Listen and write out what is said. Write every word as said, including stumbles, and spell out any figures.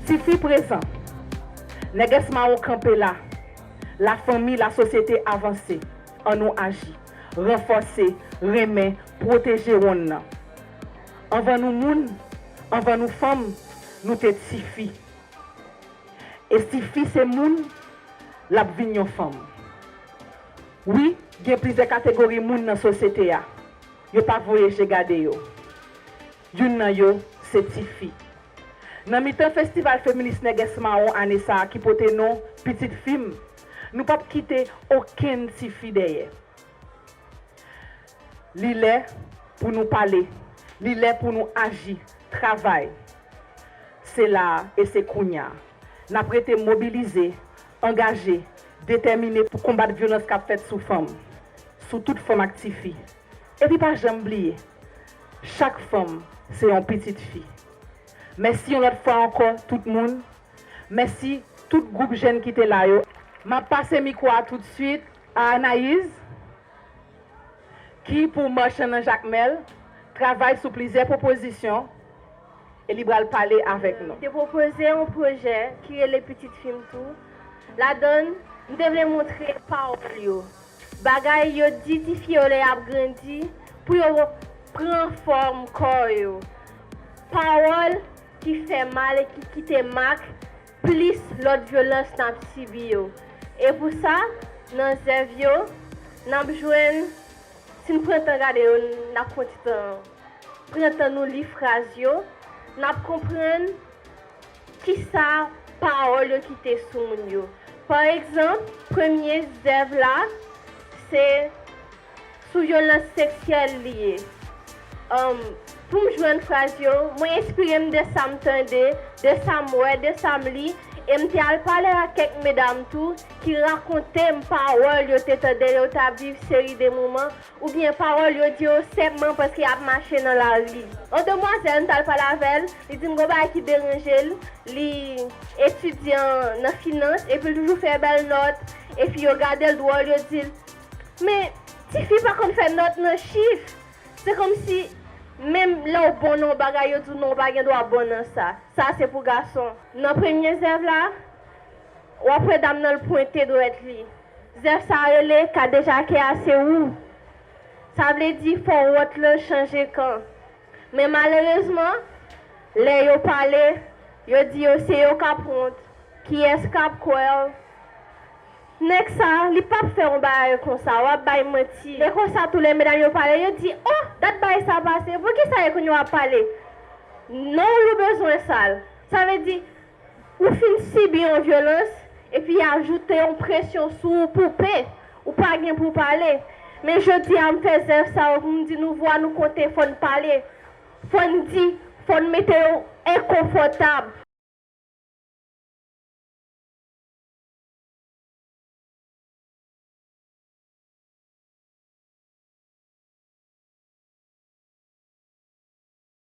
Tifi prezan. Nègès mawon kanpe la. Lafanmi, lasosyete avanse. Annou aji. Ranfòse, renmen, pwoteje wonn nan. Anvan nou moun, anvan nou fanm, nou te tifi. E si fi se moun, l ap vin yon fanm. Wi, gen plizyè kategori moun nan sosyete a. Yo pa voye je gade yo. Youn nan yo, se tifi. Nan mitan festival feminis Nègès Mawon ane sa a ki pote non Pitit Fi m, nou p ap kite okenn tifi dèyè. Li lè pou nou pale, li lè pou nou aji, travay. Se la a e se kounye a. N ap rete mobilize, angaje, detèmine pou konbat vyolans k ap fèt sou fanm, sou tout fanm ak tifi. Epi pa janm bliye, chak fanm se yon pitit fi. Mèsi yon lòt fwa ankò tout moun. Mèsi tout gwoup jèn ki te la yo. M ap pase mikwo a toutswit a Anayiz, ki pou Marchand nan Jakmèl, travay sou plizyè pwopozisyon e li pral pale avèk nou. Te pwopoze yon pwojè ki rele Pitit Fi m tou. Ladan l, m te vle montre pawòl yo. Bagay yo di tifi yo lè y ap grandi pou yo pran fòm kò yo. Pawòl ki fè mal e ki kite mak plis lòt vyolans n ap sibi yo. E pou sa, nan zèv yo, n ap jwenn, si n pran tan gade yo, n ap pran ti tan, pran tan nou li fraz yo, n ap konprann kisa pawòl yo kite sou moun yo. Pa egzanp, premye zèv la, se sou vyolans seksyèl li ye. Anm, pou m jwenn fraz yo, mwen enspire m de sa m tande, de sa m wè, de sa m li, e m te al pale ak kèk medam tou ki rakonte m pawòl yo te tande lè yo t ap viv seri de moman, oubyen pawòl yo di yo senpman paske y ap mache nan lari. Yon demwazèl, m t al pale avè l, li di m gon bagay ki deranje l, li etidyan nan finans, epi l toujou fè bèl nòt, epi yo gade l dwòl, yo di l, men tifi pa konn fè nòt nan chif. Se kòmsi, menm lè w bon nan yon bagay, yo di w non, w pa gen dwa bon nan sa. Sa se pou gason. Nan premye zèv la, w ap wè dam nan l pwente dwèt li. Zèv sa a rele Kadejake a se ou. Sa vle di fò wòt lan chanje kan. Men malerezman, lè yo pale, yo di yo se yo k ap wont. Kiyès k ap kwè w? Nèg sa, li p ap fè yon bagay konsa, w ap bay manti. E konsa tou lè medam yo pale, yo di, oh, dat bagay sa pase, poukisa e kounye w ap pale? Non, yo bezwen sa l. Sa vle di, ou fin sibi yon vyolans, epi ajoute yon presyon sou ou pou pe, ou pa gen pou pale. Men jodi a, m fè zèv sa yo pou m di nou vwa nou konte, fò n pale. Fò n di, fò n mete yo enkonfòtab.